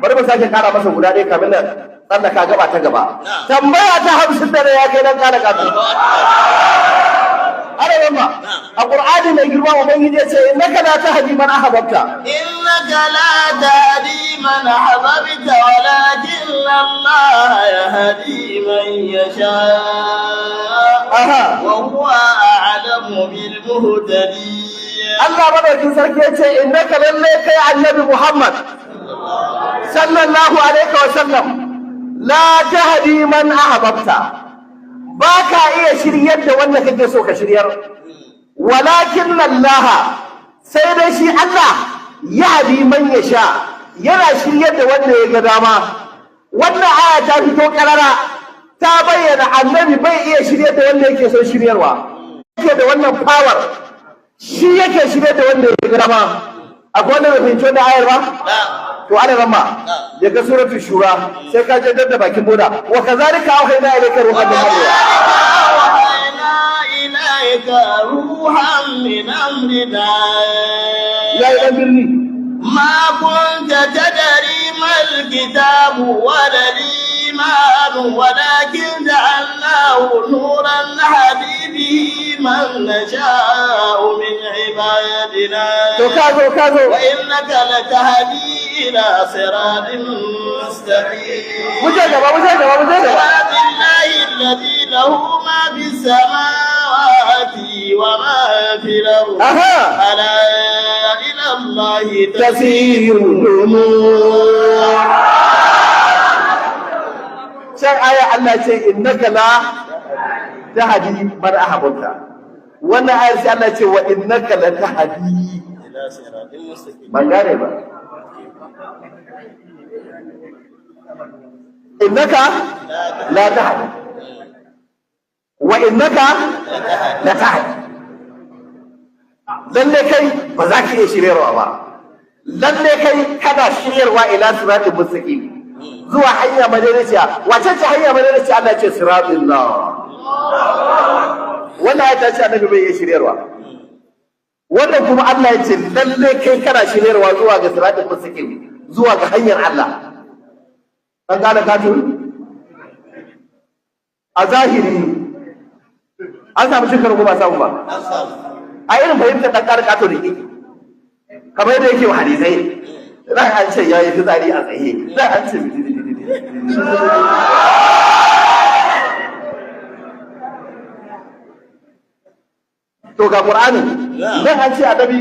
Bari mu sake kara masa guda ɗaya kamin na tsallaka gaba ta gaba. Tambaya ta 51, ya kai dan kara kafin. Ana yamma. A Qur'ani mai girma, Ubangiji ya ce: "Innaka la tahdi man ahbabta." إنك لا تهدي من أحببت ولكن الله يهدي من يشاء وهو أعلم بالمهتدين. Allah madaukin sarki ya ce: "Innaka", lalle kai Annabi Muhammad sallallahu alaihi wa sallam, "la tahdi man ahbabta", ba ka iya shiryar da wanda kake so ka shiryar. "Walakin Allah", sai dai shi Allah, "yahdi man yasha", yana shiryar da wanda ya ga dama. Wannan aya ta fito karara ta bayyana Annabi bai iya shiryar da wanda yake son shiryarwa. Yake da wannan power, shi yake shiryar da wanda ya ga dama. Akwai wanda bai fahimci wannan ayar ba? To, ana rama ya ga Suratul Shura, sai ka je da bakin boda. "Wa kazalika auhayna ilayka ruhan min amrina." أوحينا إليك روحا من أمرنا. Ya yi dan birni. ما كنت تدري ما الكتاب ولا الإيمان ولكن جعلناه نورا نهدي به من نشاء من عبادنا. To, ka zo, ka zo. وإنك لتهدي إلى صراط مستقيم. Mu je gaba, mu je gaba, mu je gaba. صراط الله الذي له ما في السماوات وما في الأرض. ألا إلى الله تصير الأمور. Can aya Allah ce: "Innaka la tahdi man ahbabta." Wannan ayar sai Allah ce: "Wa innaka la tahdi." إلى صراط مستقيم. Ban gane ba. "Innaka la tahdi", "wa innaka la tahdi". Lalle kai ba za ka iya shiryarwa ba, lalle kai kana shiryarwa "ila siratin mustaqim", zuwa hanya madaidaiciya. Wace ce hanya madaidaiciya? Allah ce: "Siratillah". Wannan ayat ta ce Annabi bai iya shiryarwa. Wannan kuma Allah ya ce lalle kai kana shiryarwa zuwa ga siratin mustaqim, zuwa ga hanyar Allah. An gane katun? A zahiri an samu cin karo ko ba samu ba? A irin fahimtar dan ƙara kato da kike, kamar yadda yake wa hadisai, nan an ce ya yi fitsari a tsaye, nan an ce. To, ga Qur'ani nan, an ce Annabi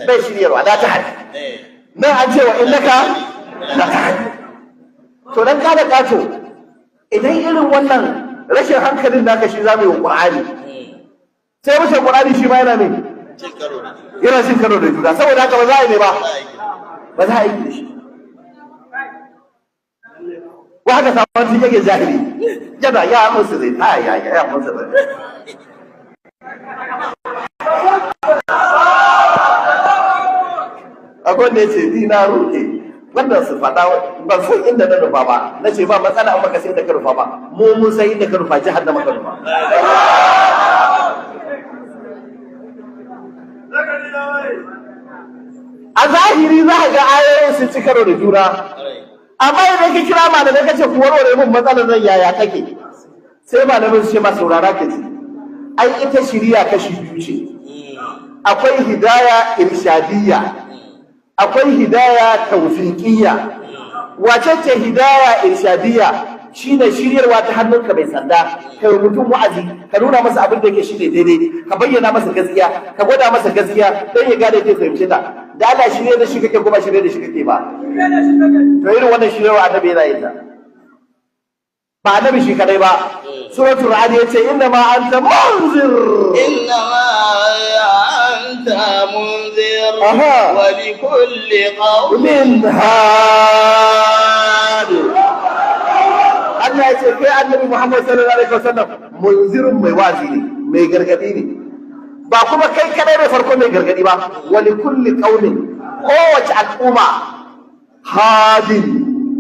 bai shiryarwa, la ta hadi. Nan an ce: "Wa innaka la tahdi." To, dan kada kato, idan irin wannan rashin hankalin naka shi zamu yi wa Qur'ani, sai mu ce Qur'ani shi ma yana ne yana cin karo da juna. Saboda haka ba za a yi ne ba, ba za a yi da shi wa. Haka sabon shi yake jahili, yana ya musu zai ta ya ya musu zai. Akwai wanda ya ce ni na roƙe wannan su faɗa, ban san inda na nufa ba. Na ce ba matsala, an baka sai da ka nufa ba, mu mun san inda ka nufa, jihar da maka nufa. A zahiri za ka ga ayoyin sun ci karo da juna, amma idan ka kira malamai ka ce ku warware mun matsalar nan, yaya kake, sai malamai su ce ma: saurara ka ji, ai ita shiriya kashi biyu ce. Akwai hidaya irshadiyya, akwai hidaya tawfiqiyya. Wace ce hidaya irshadiyya? Shine shiryarwa ta hannunka mai sanda, kai mutum wa'azi, ka nuna masa abin da yake shine daidai, ka bayyana masa gaskiya, ka gwada masa gaskiya don ya gane ta, fahimce ta. Da Allah shirye da shi kake kuma shirye da shi kake ba? To, irin wannan shiryarwa Annabi yana yin ta, ba Annabi shi kadai ba. Suratul Ra'd yace: "Inna ma anta munzir." إنما أنت منذر ولكل قوم min hadi. Allah ya ce kai Annabi Muhammad sallallahu alaihi wasallam munzirun, mai wazi ne, mai gargadi ne. Ba kuma kai kadai ne farko mai gargadi ba. Wa likulli qaumin, kowace al'umma, hadin,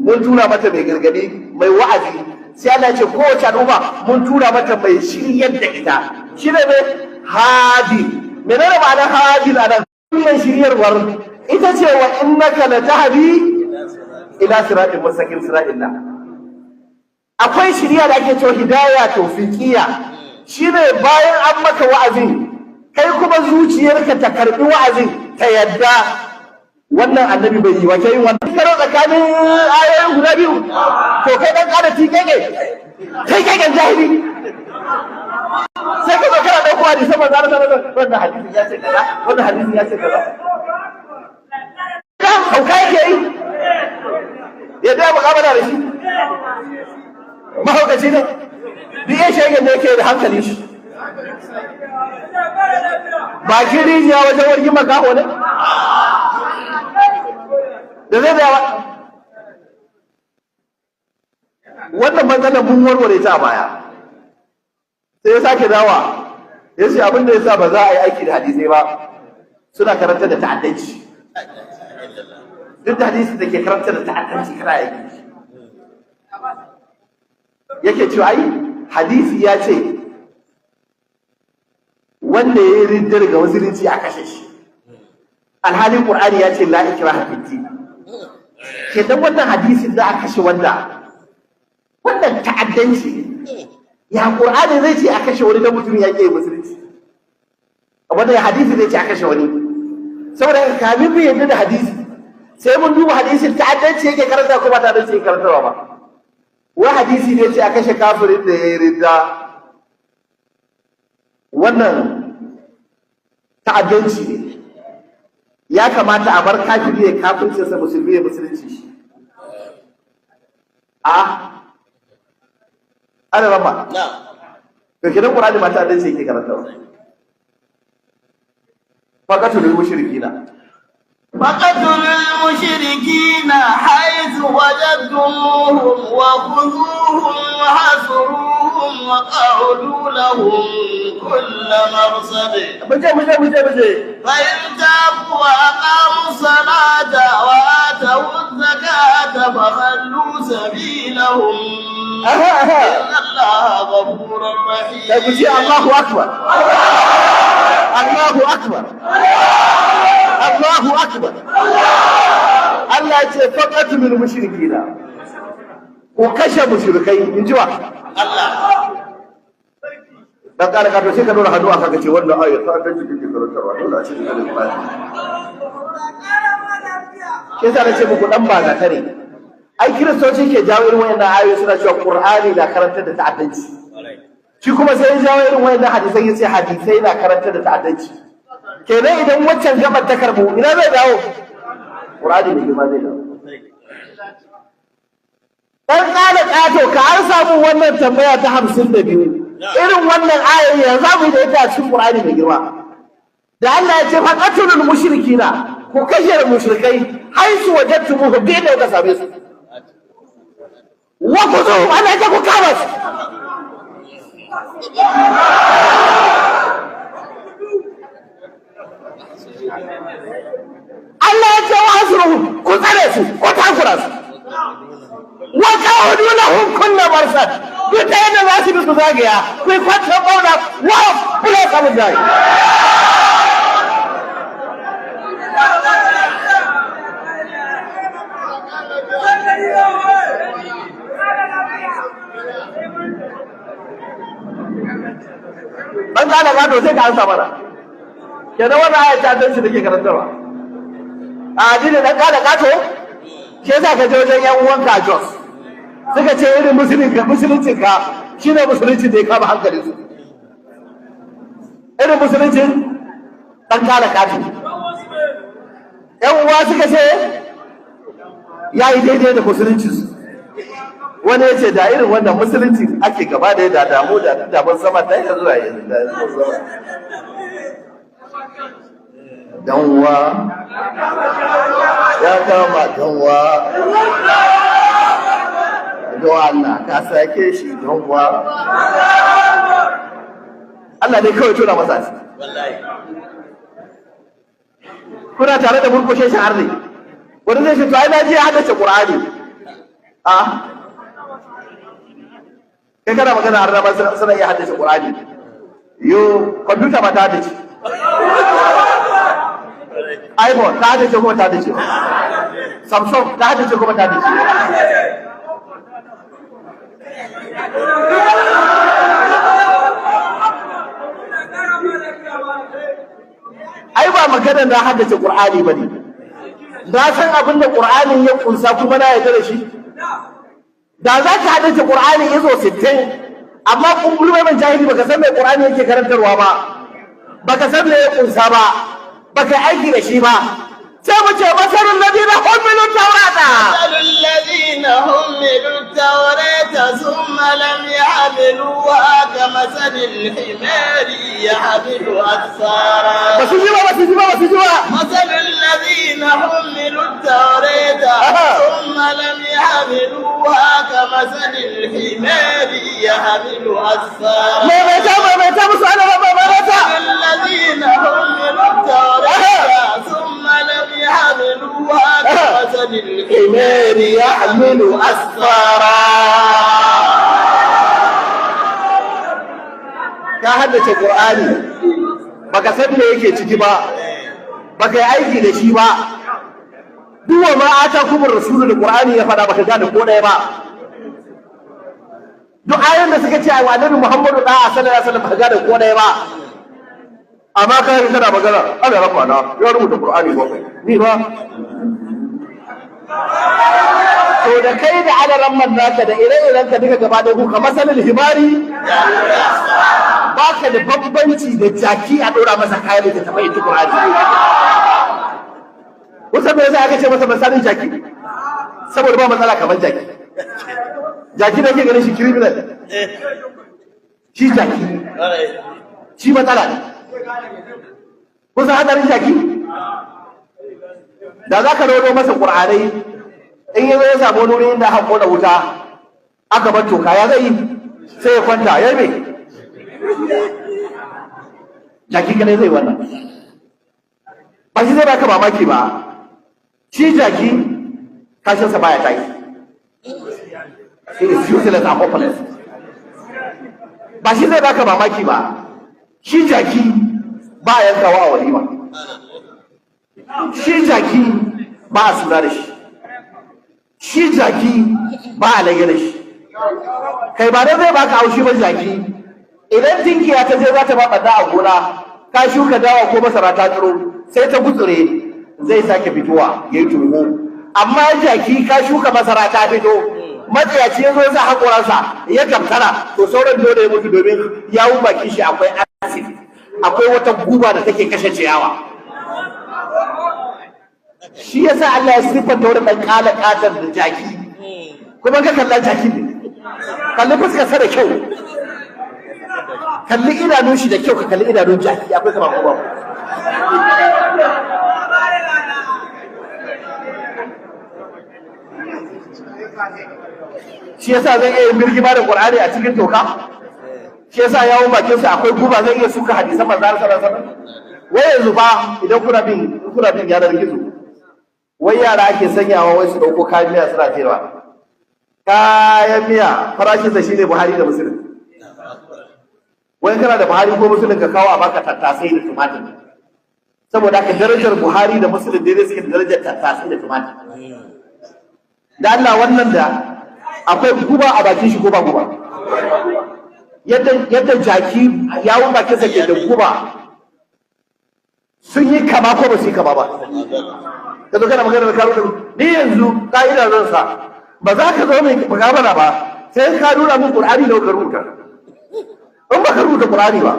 mun tura mata mai gargadi, mai wa'azi. Sai Allah ya ce kowace al'umma mun tura mata mai shiryar da ita. Shi ne mai hadi. Menene ma'anar hadi a nan? Wannan shiryarwar ita ce: "Wa innaka latahdi." ila siratin mustaqim siratillah. Akwai shiriya da ake cewa hidaya tawfiqiyya, shine bayan an maka wa'azin kai kuma zuciyarka ta karbi wa'azin ta yadda. Wannan annabi bai yi wa ke yin wannan karo tsakanin ayoyin guda biyu. To kai dan kada tikeke, kai kai jahili, sai ka zo kana dauko hadisan manzo Allah sallallahu alaihi wasallam, wannan hadisin ya ce kaza, wannan hadisin ya ce kaza. Kan hauka yake yi, ya da muƙabala da shi, mahaukaci ne, duk ya shege ne yake da hankali shi. Bakin rijiya wajen wargin makaho ne da zai da wannan matsalar. Mun warware ta a baya. Sai ya sake dawa ya ce abin da ya sa ba za a yi aiki da hadisai ba, suna karanta da ta'addanci. Duk da hadisi da ke karanta da ta'addanci kana aiki da shi. Yake cewa ai hadisi ya ce wanda ya yi riddar ga musulunci a kashe shi, alhalin Qur'ani ya ce la ikraha fid din. Kenan wannan hadisin za a kashe wanda wannan ta'addanci ne. Ya Qur'ani zai ce a kashe wani dan mutum ya ƙi musulunci? Wannan hadisi zai ce a kashe wani? Saboda haka kamin mu yarda da hadisi sai mun duba hadisin, ta'addanci yake karanta ko ba ta'addanci yake karantarwa ba. Wai hadisi ne ce a kashe kafirin da ya yi ridda, wannan ta'addanci ne. Ya kamata a bar kafiri ya kafircinsa, musulmi ya musulunci shi. A ana rama. Na'am. To kenan Qur'ani ma ta'addanci yake karantarwa. Faqatulul mushrikina. فاقتلوا المشركين حيث وجدتموهم وخذوهم وحاصروهم وقعدوا لهم كل مرصد. Muje, muje, muje, muje. فإن تابوا وأقاموا الصلاة وآتوا الزكاة فخلوا سبيلهم. Aha, aha. إن الله غفور رحيم. Kai, ku ce Allahu akbar, Allahu akbar, Allahu akbar. Allah ya ce faqatulul mushrikina, ku kashe mushrikai, in ji wa? Allah. Dan kara ka, to sai ka dora hannu aka ka ce wannan ayat ta dan cikin karantarwa dole a ce da Qur'ani. Ke sa nace muku dan ba tare. Ai kiristoci ke jawo irin wayannan ayoyi, suna cewa Qur'ani na karantar da ta'addanci. Shi kuma sai ya jawo irin wayannan hadisai, ya ce hadisai na karantar da ta'addanci. Kenan idan waccan gabar ta karbu, ina zai dawo? Qur'ani ne girma zai dawo. Dan kala kato, ka an samu wannan tambaya ta 52. Irin wannan ayar yanzu za mu yi da ita a cikin Qur'ani mai girma da Allah ya ce faqatulul mushrikina, ku kashe mushrikai, haisu wajadtumuhum, bi inda kuka same su, wa khuzuhum, ana ce ku kama su. Allah ya ce wa hasruhum, ku tsare su, ku takura su, wa qa'udu lahum kullu marsad, duk ta yadda za su bi su zagaya, ku yi kwantar bauna wa kula samun jari. Dan gane gado, sai ka ansa mana. Kenan wannan ayat ta dan shi take karantarwa a addini. Dan gane gato, ke yasa ka je wajen yan uwanka a Jos suka ce irin musulunci musuluncin ka shine musulunci da ya kama hankalin su, irin musuluncin dan gane gato. Yan uwa suka ce ya yi daidai da musuluncin su. Wani ya ce da irin wannan musulunci ake gaba da ya damu da daban sama ta yi zuwa yanzu da yanzu sama. Danwa ya kama danwa, don Allah ka sake shi danwa. Allah ne kawai tona masa asiri. Wallahi. Kuna tare da murkushe shi har ne wani zai ce to ai na je haddace Qur'ani. A kai kana magana har na ba suna iya haddace Qur'ani, yo kwamfuta ba ta haddace, iPhone ta haddace ko ta haddace ba? Samsung ta haddace kuma ta haddace. Ai ba magana na haddace Qur'ani bane. Na san abin da Qur'anin ya kunsa kuma na yarda da shi. Da za ka haddace Qur'ani izo 60, amma kumburi mai jahili, baka san me Qur'ani yake karantarwa ba, baka san me ya kunsa ba, baka aiki da shi ba, sai mu ce مثل الذين حملوا التوراة. مثل الذين حملوا التوراة ثم لم يحملوها كمثل الحمار يحمل أسفارا. Ba su ji ba, ba su ji ba, ba su ji ba. مثل الذين حملوا التوراة ثم لم يحملوها كمثل الحمار يحمل أسفارا. Maimaita, maimaita musu, ana ba maimaita. الذين حملوا التوراة ثم لم يحملوها كمثل الحمار يحمل أسفارا. Ka haddace Qur'ani, baka san me yake ciki ba, baka yi aiki da shi ba. Duk وما آتاكم الرسول da Qur'ani ya faɗa, baka gane ko ɗaya ba. Duk ayoyin da suka ce wa Annabi Muhammadu da sallallahu alaihi wasallam, baka gane ko ɗaya ba. Amma kai kana magana ana rafa na ya rubuta Qur'ani bakwai, ni ba. To da kai da alaramman naka da ire-iren ka duka gaba da ku كمثل الحمار, baka da bambanci da jaki a ɗora masa kayan da ta ita Qur'ani. Kusan me yasa aka ce masa misalin jaki? Saboda ba matsala kamar jaki. Jaki da ke ganin shi criminal, shi jaki shi matsala ne. Kusan hadarin jaki, da za ka rodo masa ƙur'anai, in yi ya samu wani wuri inda aka kona wuta aka bar toka, ya zai yi? Sai ya kwanta ya me. Jaki kadai zai wannan. Ba shi zai baka mamaki ba, shi jaki kashinsa baya tashi. He is useless and hopeless. Ba shi zai baka mamaki ba, shi jaki ba a yankawa a walima, shi jaki ba a suna da shi, shi jaki ba a lage da shi. Kai, ba dan zai baka haushi ba, jaki idan tinkiya ta je za ta ba ɓanna a gona, ka shuka dawa ko masara ta tsiro, sai ta gutsure, zai sake fitowa ya yi toho. Amma jaki, ka shuka masara ta fito, matsiyaci ya zo ya sa haƙoransa ya gamtara, to sauran dole ya mutu, domin yawun bakin shi akwai acid, akwai wata guba da take kashe ciyawa. Shi yasa Allah ya siffanta wani ɗan ƙala ƙatar da jaki. Kuma ka kalla, jaki ne. Kalli fuskar sa da kyau, kalli idanun shi da kyau, ka kalli idanun jaki, akwai kama ko babu? Shi yasa zai iya yin birgima da Qur'ani a cikin toka. Shi yasa yawun bakin sa akwai guba, zai iya suka hadisan manzo Allah sallallahu alaihi wasallam. Wai yanzu fa idan kuna bin yanar gizo, wai yara ake sanyawa wai su dauko kayan miya suna sayarwa. Kayan miya farashinsa shine Buhari da Muslim. Wai kana da Buhari ko Muslim, ka kawo a baka tattasai da tumatir. Saboda haka darajar Buhari da Muslim daidai suke da darajar tattasai da tumatir. Da Allah, wannan da akwai guba a bakin shi ko ba guba? Yadda jaki yawun bakinsa ke da guba, sun yi kama ko ba su yi kama ba? Ka zo kana magana da karo da ni. Yanzu ka'ida zan sa, ba za ka zo mai mukabala ba sai ka nuna min Qur'ani da ka rubuta. In ba ka rubuta Qur'ani ba,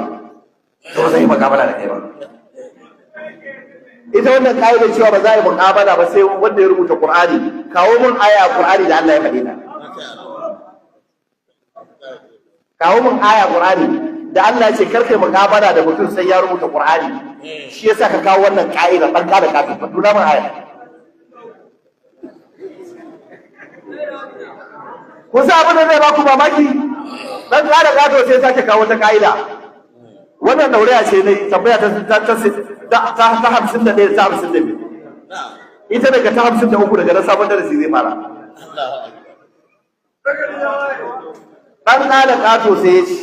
to ba zan yi mukabala da kai ba. Ita wannan ka'idar cewa ba za a yi mukabala ba sai wanda ya rubuta Qur'ani, kawo mun aya a Qur'ani da Allah ya faɗi ta. Kawo mun aya Qur'ani da Allah ya ce kar kai mukabala da mutum sai ya rubuta Qur'ani. Shi yasa ka kawo wannan ka'ida, dan ka da kafin nuna mun aya. Kun san abin da zai ba ku mamaki? Dan ƙara ƙato sai sake kawo ta ka'ida. Wannan dauraya ce ne, tambaya ta 51, ta 52. Ita daga ta 53, daga na sabon darasi zai fara. Dan ƙara ƙato sai ya ce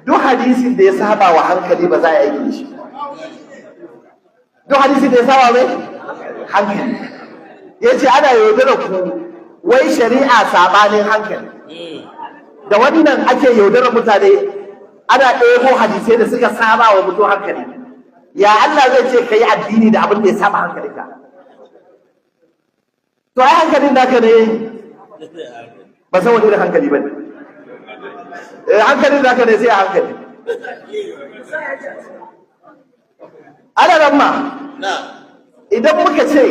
duk hadisin da ya saba wa hankali ba za a yi aiki da shi. Duk hadisin da ya saba mai Hankali. Yace ana yaudara ku wai shari'a sabanin hankali. Da wannan ake yaudarar mutane, ana ɗebo hadisai da suka saba wa mutum hankali. Ya Allah zai ce ka yi addini da abin da ya saba hankalinka? To ai hankalin naka ne ba san wani irin hankali ba ne. Eh, hankalin naka ne sai a hankali. Ana nan ma idan muka ce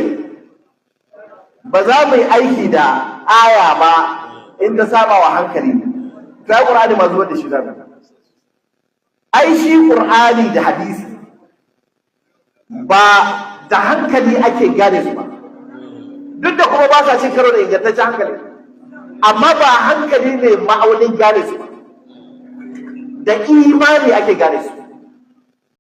ba za mu yi aiki da aya ba in ta saba wa hankali, ta Qur'ani ma zuwa da shi zamu. Ai shi Qur'ani da hadisi ba da hankali ake gane su ba, duk da kuma ba sa cin karo da ingantaccen hankali, amma ba hankali ne ma'aunin gane su ba, da imani ake gane su.